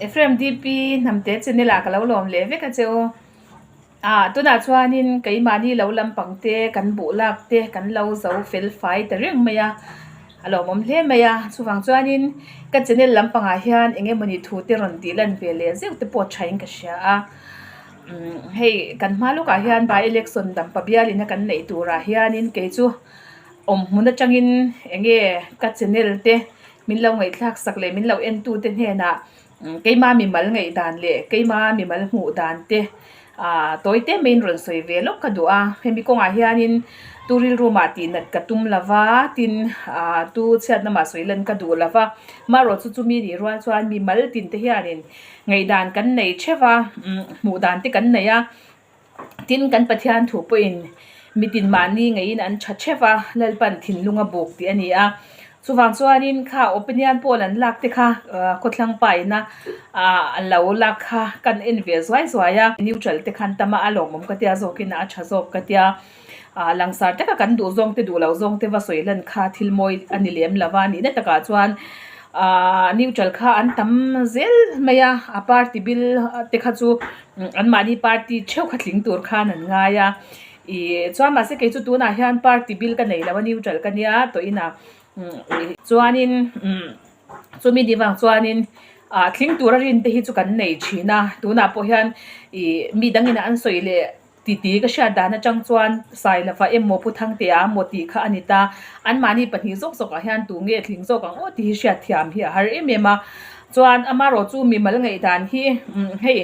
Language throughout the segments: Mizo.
Ephraim DP Hnamte channel ah ka lo lawm leh vek a che u. Ah tunah chuanin keimahni lo lampang te kan buh lak te kan lo zo fel fai ta reng mai a, a lawmawm hle mai a. Chuvang chuanin ka channel lampangah hian eng emawni thu te rawn tih lan ve leh zeuh te pawh thain ka hria a. Umm hei kan hma lawkah hian by election dampa bial ina kan neih turah hianin kei chu awm hmun atangin eng nge ka channel te min lo ngaihthlak sak leh min lo en tu te hnenah keima mimal ngaih dan leh keima mimal hmuh dan te ah tawi te mai in rawn sawi ve lawk ka duh a hemi kawngah hianin tu rilru mah tih nat ka tum lo va tin ah tu chhiatna mah sawi lan ka duh lo va marawh chu chumi nih rual chuan mimal tin te hianin ngaihdan kan nei theuh a hmuh dan te kan nei a tin kan Pathian thu pawhin mitin mahni ngeiin an tha theuh a Lalpan thinlung a buk tih a ni a chuvang chuanin kha opinion poll an lak te kha khawthlang pa ina ah a lo lak kha kan en ve zuai zuai a neutral te khan tam a a lawmawm ka tia zawkin a tha zawk ka tia ah langsar taka kan duh zawng te duh loh zawng te va sawi lan kha thil mawi a ni lem lo va nihna takah chuan ah neutral kha an tam zel mai a a party bil te kha chu anmahni party theuh kha tling tur khan an ngai a ih chuan mahse kei chu tunah hian party bil ka nei lo a neutral ka nia tawh inah chuanin chumi ni vang chuanin ah tling tura rin te hi chu kan nei thin a tunah pawh hian ih mi dangin an sawi leh. Titi ka hriat dan atang chuan Sailova emaw Pu Thangtea emaw tih kha a ni ta. Anmahni pahnih zawk zawkah hian tu nge tling zawk ang aw tih hi hriat thiam hi a har em em a. Chuan amarawh chu mimal ngaihdan hi hei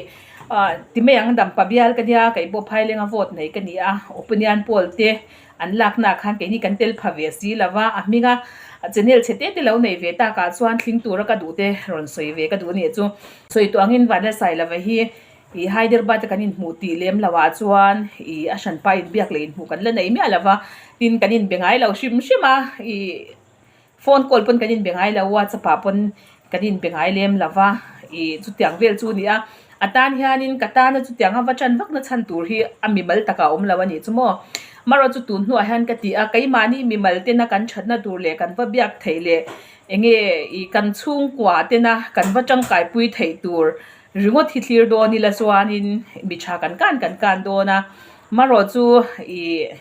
ti mai ang dampa bial ka nia kei pawh Phailenga vote nei ka ni a, opinion poll te an laknaah khan keini kan tel pha ve si lo va, a hminga channel chhe te te lo nei ve takah chuan tling tura ka duh te rawn sawi ve ka duh a nih chu. Sawi tawh angin Vanlal Sailova hi Ih Hyderabad a kan inhmuh tih lem lo ah chuan ih a hranpa inbiak leh inhmuh kan la nei miah lo va, tin kan inbe ngai lo hrim hrim a, ih phone call pawn kan inbe ngai lo, whatsapp ah pawn kan inbe ngai lem lo va, ih chutiang vel chu a ni a, a tan hianin ka tana chutiang a va tan vak na chhan tur hi a mimal takah a awm lo a nih chu maw. Amaherawhchu chu tun hnuah hian ka ti a, keimahni mimal tena kan thatna tur leh kan va biak theih leh eng nge ih kan chhungkua tena kan va tangkaipui theih tur Ringawt hi thlir dawn ila chuanin mi tha kan kan kan kan dawn a, marawh chu ih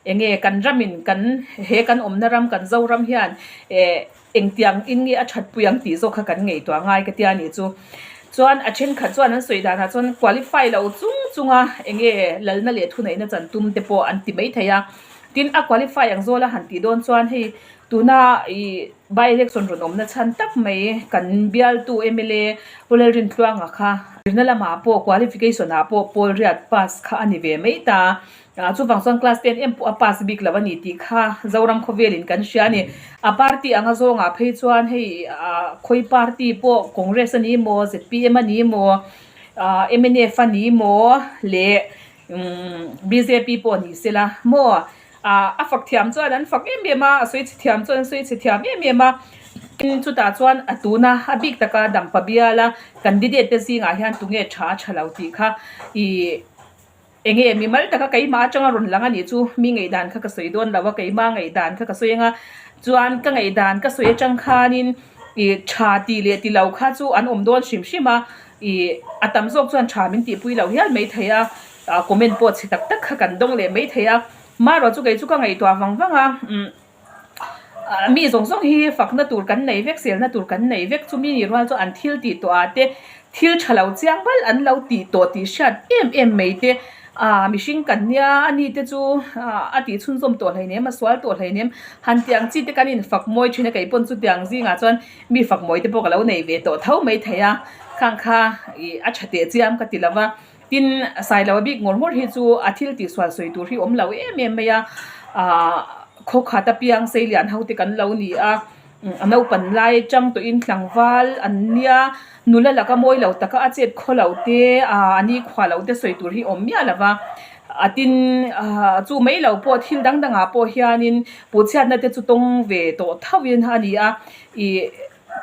eng nge kan ramin kan he kan awmna ram kan Zoram hian eh engtiang in nge a that pui ang tih zawk kha kan ngaihtuah ngai ka tia nih chu. Chuan a thenkhat chuan an sawi danah chuan qualify lo chung chunga eng nge lalna leh thuneihna chan tum te pawh an ti maithei a, tin a qualify ang zawla han tih dawn chuan hei Tuna ih by election rawn awmna chhan tak mai kan bialtu mla Pu Lalrintluanga kha zirna lamah pawh qualification ah pawh pawl riat pass kha a ni ve mai ta. Chuvang chuan class ten em pawh a pass bik lo a ni tih kha Zoram khawvelin kan hria a ni. A party anga zawngah phei chuan hei khawi party pawh Congress a ni maw, zpm a ni maw, mnf a ni maw leh bjp pawh ni sela maw. Ah a fak thiam chuan an fak em em a, a sawi chhe thiam chuan an sawi chhe thiam em em a. Tin chutah chuan a tuna a bik taka dampa biala candidate te zingah hian tunge tha a tha lo tih kha ih eng nge mimal taka keimah atanga rawn lang a nih chu mi ngaihdan kha ka sawi dawn lo a, keimah ngaihdan kha ka sawi anga chuan ka ngaihdan ka sawi atang khanin ih tha tih leh ti lo kha chu an awm dawn hrim hrim a, ih a tam zawk chuan tha min tihpui lo hial maithei a. Ah comment pawh chhe tak tak kha kan dawng leh mai thei a, marawh chu kei chu ka ngaihtuah vang vang a, umm mi zawng zawng hi fakna tur kan nei vek, selna tur kan nei vek, chumi ni rual chu an thil tih tawh ah te thil tha lo chiang bal an lo tih tawh tih hriat em em mai te, ah mihring kan nia a ni te chu a tih chhunzawm tawh hleinem a sual tawh hleinem han tih ang chi te kan infak mawi thin a, kei pawn chutiang zingah chuan mi fak mawi te pawh ka lo nei ve tawh tho mai thei a, khang kha ih a tha teh chiam ka ti lo va. Tin, Sailo a bik ngawr ngawr hi chu a thil tihsual sawi tur hi awm lo em em mai a, aah khawkhat apiang seilian ho te kan lo ni a, a naupan lai atang tawhin tlangval an nia, nula laka mawi lo taka a chet khaw lo te, aah a ni khua lo te sawi tur hi awm miah lo va, a tin aah chu mai lo pawh thil dang dangah pawh hianin puhchhiatna te chu tawng ve tawh thauhin a ni a, ih.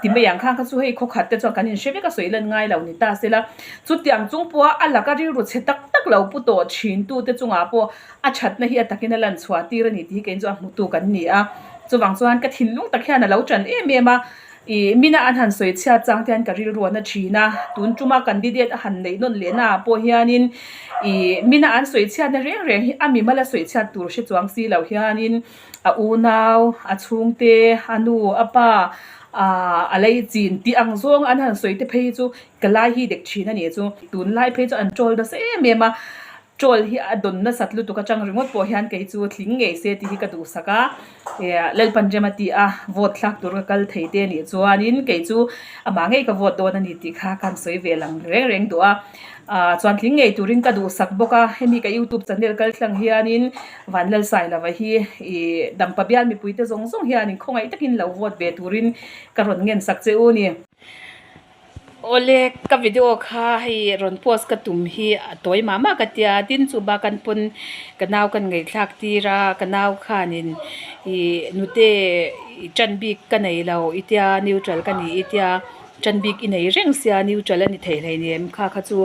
Ti mai ang khan kha chu hei khawkhat te chuan kan inhre vek a sawi lan ngai lo ni ta sela. Chutiang chung pawha a laka rilru chhe tak tak lo pu tawh thin tu te chungah pawh a thatna hi a takin a lan chhuah tir a ni tih hi kei chu a hmutu kan ni a. Chuvang chuan ka thinlung tak hian a lo tan em em a. Ih mina an han sawi chhiat chang te hian ka rilru a na thin a, tun tuma candidate a han neih nawn leh naah pawh hianin ih mina an sawi chhiatna reng reng hi a mimal a sawi chhiat tur hre chuang si loh hianin a unau, a chhungte, a nu, a pa ah a lei chin tih ang zawng an han sawi te phei hi chu ka lai hi dek thin a nih chu. Tunlai phei chu an troll nasa em em a. Troll hi a dawn nasat lutuk atang ringawt pawh hian kei chu tling ngei se tih hi ka duhsak a, Lalpan rem a ti a, vote thlak tur ka kal thei te anih chuanin kei chu amah ngei ka vote dawn a ni tih kha ka han sawi ve lang reng reng duh a, chuan tling ngei turin ka duhsak bawk a, hemi ka youtube channel kal tlang hianin Vanlalsailova hi ih Dampa bial mipuite zawng zawng hianin khawngaih takin lo vote ve turin ka rawn ngensak che u a ni. Awle, ka video kha hei rawn post ka tum hi a tawi mah mah ka tia, tin chu bakan pawn ka nau kan ngaihthlak tir a, ka nau khanin ih nute ih tan bik ka nei lo i tia neutral ka ni i tia tan bik i nei reng sia neutral a ni thei hleinem kha kha chu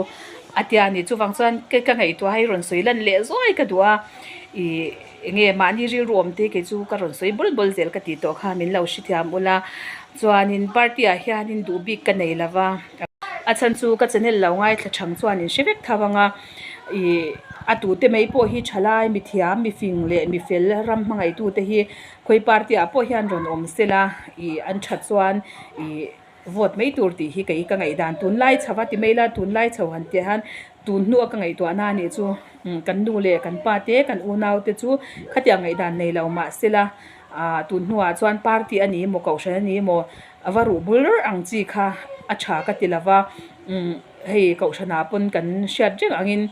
a tia a ni chuvang chuan ka ngaihtuah a hei rawn sawi lan leh zuai ka duh a ih Enge mahni rilru awm te kei chu ka rawn sawi bawl bawl zel ka tih tawh kha min lo hrethiam ula chuanin party ah hianin duh bik ka nei lova a chhan chu ka channel lo ngaithla thang chuan in hre vek tho anga ih a tute mai pawh hi thalai mithiam mifing leh mifel ram hmangaihtu te hi khawi party ah pawh hian rawn awm sela ih an that chuan ih. Vote mai tur tih hi kei ka ngaihdan tunlai chho a ti mai la tunlai chho han tih hian tun hnua ka ngaihtuahna a nih chu kan nu leh kan pa te kan unau te chu khatiang ngaihdan nei lo mahse la ah tun hnuah chuan party a ni emaw kohhran a ni emaw a va ruh bul ang chi kha a tha ka ti lova hei kohhranah pawn kan hriat reng angin.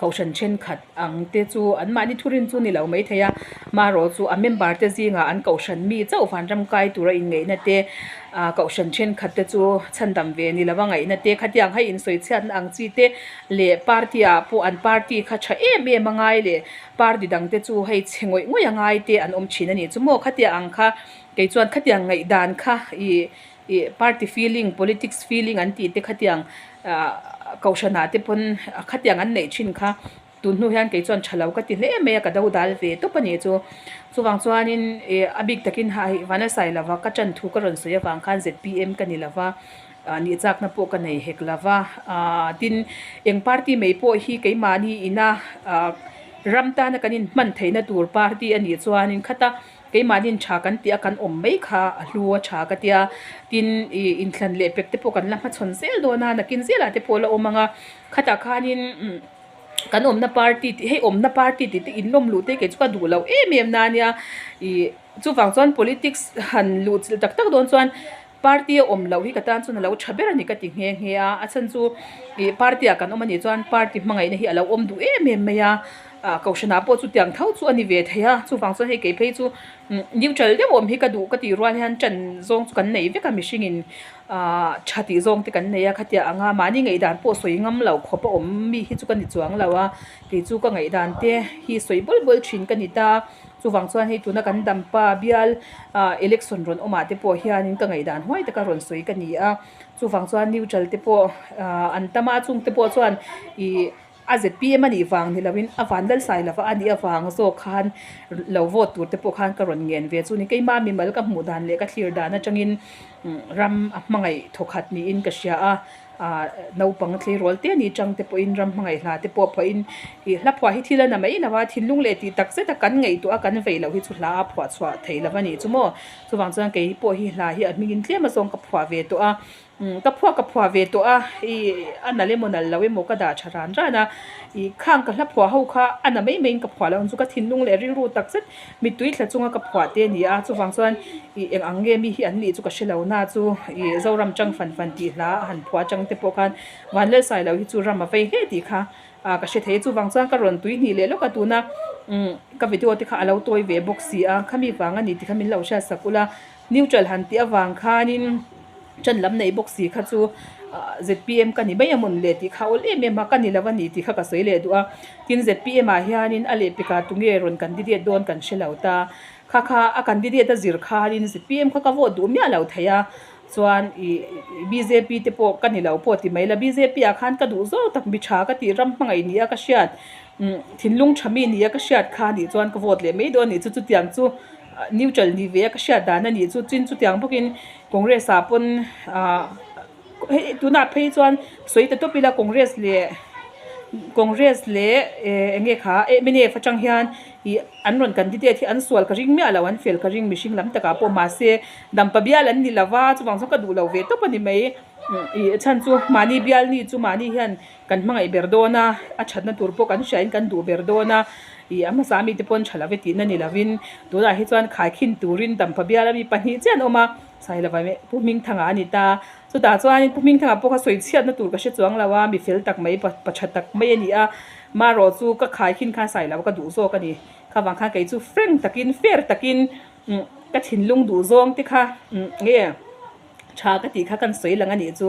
Kohhran thenkhat ang te chu an mahni thurin chu ni lo mai thei a, marawh chu a member te zingah an kohhran mi chauh vanram kai tura inngeihna te ah kohhran thenkhat te chu chhandam ve ni lova ngaihna te khatiang hei insawi chhiatna ang chi te leh party ah pawh an party kha tha em em a ngai leh party dang te chu hei chhe ngawih ngawih a ngai te an awm thin a nih chu maw khatiang ang kha kei chuan khatiang ngaihdan kha ih Ih party feeling, politics feeling an tih te khatiang ah kohhranah te pawn khatiang an neih thin kha tun hnu hian kei chuan tha lo ka ti hle mai a ka do dal ve tawp a nih chu. Chuvang chuanin ih a bik takin hei Vanlalsailova ka tan thu ka rawn sawi avang khan zpm ka ni lova ah nih chakna pawh ka nei hek lova ah tin eng party mai pawh hi keimahni ina ah ram tana kan inhman theihna tur party a nih chuanin khata Keimahnin tha kan tih a kan awm mai kha a hlu a tha ka tia, tin ih inthlan leh pek te pawh kan la hmachhawn zel dawn a, nakin zelah te pawh a la awm ang a, khatah khanin umm kan awmna party tih hei awmna party tih te inlawm luh te kei chu ka duh loh em em na ania ih chuvang chuan politics han luh chilh tak tak dawn chuan party a awm loh hi ka tan chuan a lo tha ber a ni ka ti nghe nghe a, a chhan chu ih party ah kan awm a nih chuan party hmangaihna hi a lo awm duh em em mai a. Ah kohhranah pawh chutiang tho chu a ni ve thei a, chuvang chuan hei kei phei chu neutral deuh awm hi ka duh ka tih rual hian ṭan zawng chu kan nei vek a mihringin ah ṭha tih zawng te kan nei a khatiang anga mahni ngaihdan pawh sawi ngam lo khawp a awm mi hi chu ka ni chuang lo a, kei chu ka ngaihdan te hi sawi bawl bawl ṭhin ka ni ta, chuvang chuan hei tuna kan dampa bial ah election rawn awmah te pawh hianin ka ngaihdan huai taka rawn sawi ka ni a, chuvang chuan neutral te pawh ah an tam a chung te pawh chuan ih. A zpm a nih vang ni loin a van lalsai lova a nih avang zawk khan lo vote tur te pawh khan ka rawn ngen ve chu ni. Keima mimal ka hmuh dan leh ka thlir dan atangin ram a hmangaih thawkhat niin ka hria a, ah naupang tleirawl te ni tang te pawhin ram hmangaih hla te pawh phuahin ih hla phuah hi thil a na mai lo a, thinlung leh tih tak zet a kan ngaihtuah a kan vei loh hi chu hla a phuah chhuah thei lo a nih chu maw. Chuvang chuan kei pawh hi hla hi a hmingin tlem azawng ka phuah ve tawh a. Umm ka phuah ka phuah ve tawh a ih a nalh emaw nalh lo emaw ka dah tha ran ran a ih khang ka hla phuah ho kha a na mai mai in ka phuah loh ang chu ka thinlung leh rilru tak zet mittui thla chunga ka phuah te a ni a chuvang chuan ih eng ang nge mi hi an nih chu ka hre lo na chu ih Zoram chang fan fan tih hla a han phuah atang te pawh khan Vanlalsai lo hi chu ram a vei hle tih kha ah ka hre thei a chuvang chuan ka rawn tui hnih leh lawk a tuna umm ka video te kha a lo tawi ve bawk si a khami vang a ni tih kha min lo hriat sak ula. Neutral han tih avang khanin ṭan lam nei bawk si kha chu zpm ka ni mai a mawn le tih kha awl em em a, ka ni lo a ni tih kha ka sawi leh duh a. Tin zpm ah hianin a lehpekah tunge rawn candidate dawn kan hre lo ta. Kha kha a candidate a zir khanin zpm kha ka vote duh miah lo thei a, chuan ih bjp te pawh ka ni lo pawh ti mai la, bjp ah khan ka duh zawk tak mi tha ka tih ram hmangaih ni a ka hriat, thinlung tha mi ni a ka hriat kha nih chuan ka vote leh mai dawn a nih chu chutiang chu. neutral ni ve a ka hriat dan a nih chu tin chutiang bawkin congress ah pawn ah hei tunah phei chuan sawi ta tawp ila congress leh congress leh eh eng nge kha mnf atang hian ih an rawn candidate hi an sual ka ring miah lo an fel ka ring mihring lam takah pawh mahse dampa bial an ni lova chuvang chuan ka duh lo ve tawp a ni mai ih chhan chu mahni bial ni chu mahni hian kan hmangaih ber dawn a a thatna tur pawh kan hriain kan duh ber dawn a ih a hmasa mite pawn tha love tihna ni lovin tunah hi chuan khaikhin turin dampa bial ami pahnih chiah an awm a Sailova leh Pu Hmingthanga a ni ta. Chutah chuanin Pu Hmingthanga pawh kha sawi chhiatna tur ka hre chuang lo a, mi fel tak mai pa tha tak mai a ni a, marawh chu ka khaikhin khan Sailova ka duh zawk a ni. Kha vang khan kei chu frank takin fair takin ka thinlung duh zawng te kha nge tha ka tih kha kan sawi lang a nih chu.